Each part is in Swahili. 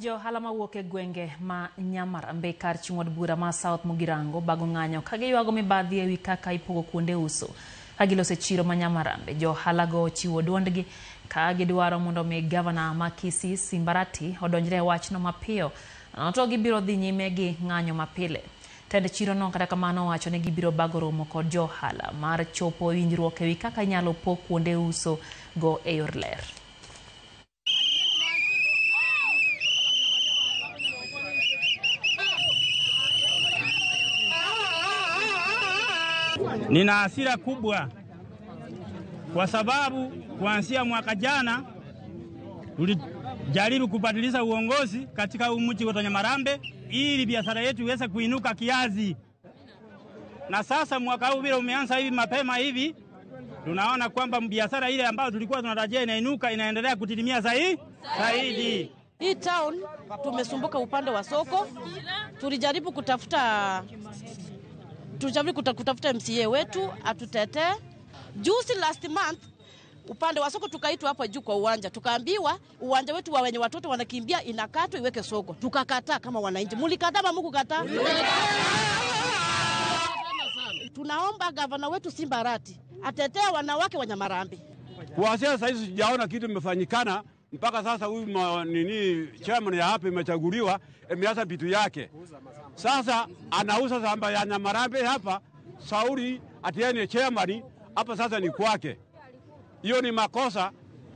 Jo ohala mawuok e gwenge ma Nyamarambe kar chung' od bura ma South Mugirango bago ng'anyo ka giywago mibadhi ewi kaka ipogo kuonde uso. Ka giloso e chiro ma Nyamarambe, jo ohalago ochiwo duondgi ka gidwaro mondo mi gavana ma Kisii Simba Arati odonjre e wachno mapiyo, nono to gibiro dhi nyime gi ng'anyo mapile. Tend chirono kata kamano owacho ni gibiro bago romo kod jo ohala mar chopo winjruok ewi kaka inyalo pog kuonde uso go e yor ler. Nina hasira kubwa kwa sababu kuanzia mwaka jana tulijaribu kubadilisha uongozi katika huu mji wa Nyamarambe ili biashara yetu iweze kuinuka kiasi. Na sasa mwaka huu vile umeanza hivi mapema hivi, tunaona kwamba biashara ile ambayo tulikuwa tunatarajia inainuka inaendelea kutilimia zaidi. Hii town tumesumbuka upande wa soko, tulijaribu kutafuta kutafuta MCA wetu atutetee. Juzi last month upande wa soko tukaitwa hapa juu kwa uwanja, tukaambiwa uwanja wetu wa wenye watoto wanakimbia inakatwa iweke soko. Tukakataa kama wananchi. Mulikataa ama mkukataa? Tunaomba gavana wetu Simba Arati atetee wanawake wa Nyamarambe. Kuanzia sasa hivi sijaona kitu imefanyikana mpaka sasa. Huyu nini chairman ya hapa imechaguliwa, imeanza vitu yake. Sasa anauza shamba ya Nyamarambe hapa, Sauli atieni chairman hapa sasa ni kwake. Hiyo ni makosa.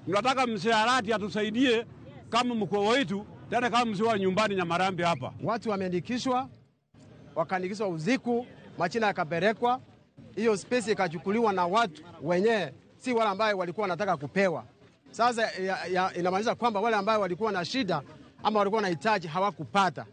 Tunataka mzee Arati atusaidie kama mkoa wetu, tena kama mzee wa nyumbani Nyamarambe hapa. Watu wameandikishwa, wakaandikishwa usiku, machina yakapelekwa, hiyo space ikachukuliwa na watu wenyewe, si wale ambao walikuwa wanataka kupewa. Sasa inamaanisha kwamba wale ambao walikuwa na shida ama walikuwa wanahitaji hawakupata.